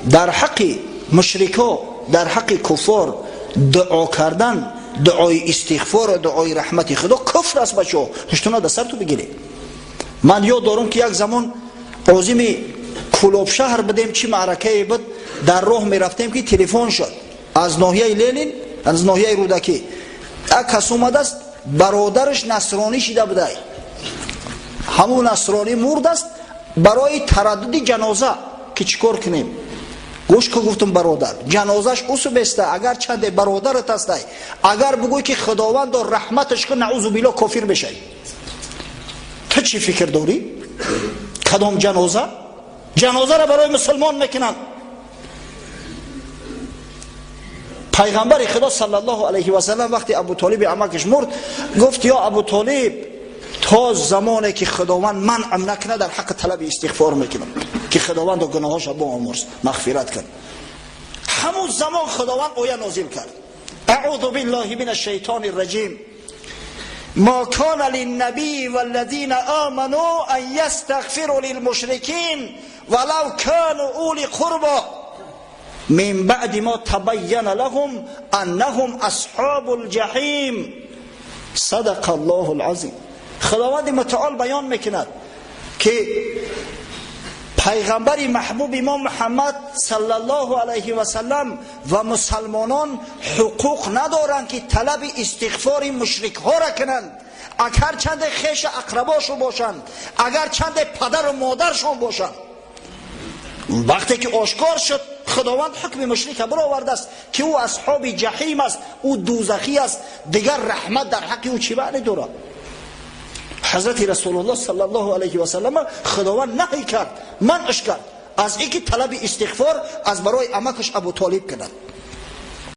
Дар ҳаққи мушрико, дар ҳаққи куффор дуо кардан, дуои истиғфор ва дуои раҳмати Худо куфр аст. Бачаҳо, ҳуштуна дар сарту бигиред. Ман ёд дорам, ки як замон озими Кӯлобшаҳр будем, чӣ маъракае буд, дар роҳ мерафтем, ки телефон шуд аз ноҳияи Ленин, аз ноҳияи Рӯдакӣ. Як кас омадааст, бародараш насронӣ шида будай, ҳамун насронӣ мурдааст, барои тараддуди ҷаноза ки чӣ кор кунем. Гӯш ку, гуфтум, бародар, ҷанозаш усубеста, агар чанде бародарат ҳастай, агар бугӯй, ки Худовандо, раҳматаш кун, наузу билло, кофир мешавӣ. Ту чӣ фикр дорӣ? Кадом ҷаноза? Ҷанозаро барои мусулмон мекунанд. Пайғамбари Худо саллаллоҳу алайҳи васаллам вақти Абу Толиби амакаш мурд, гуфт: ё Абу Толиб, то замоне ки Худованд манъам накунад, дар ҳаққи талаби истиғфор мекунам, ки Худовандо гуноҳоша биомӯрз, мағфират кун. Ҳамун замон Худованд оя нозил кард: аъузу биллаҳи мин ашшайтони рраҷим, ما كان للنبي والذين آمنوا أن يستغفروا للمشركين ولو كانوا أولي قربى من بعد ما تبين لهم أنهم أصحاب الجحيم. صدق الله العظیم. خداوند متعال بیان میکند که پیغمبر محبوب ما محمد صلی الله علیه و سلم و مسلمانان حقوق ندارند که طلب استغفار مشرک ها را کنند، اگر چند خیش اقرباشون باشند، اگر چند پدر و مادرشون باشند. وقتی که آشکار شد، خداوند حکم مشرک برآورده است که او اصحاب جحیم است، او دوزخی است، دیگر رحمت در حق او چی معنی دارد؟ حضرت رسول الله صلی الله علیه و سلم خداوند نهی کرد، منعش کرد از اینکه طلب استغفار از برای امکش ابو طالب کند.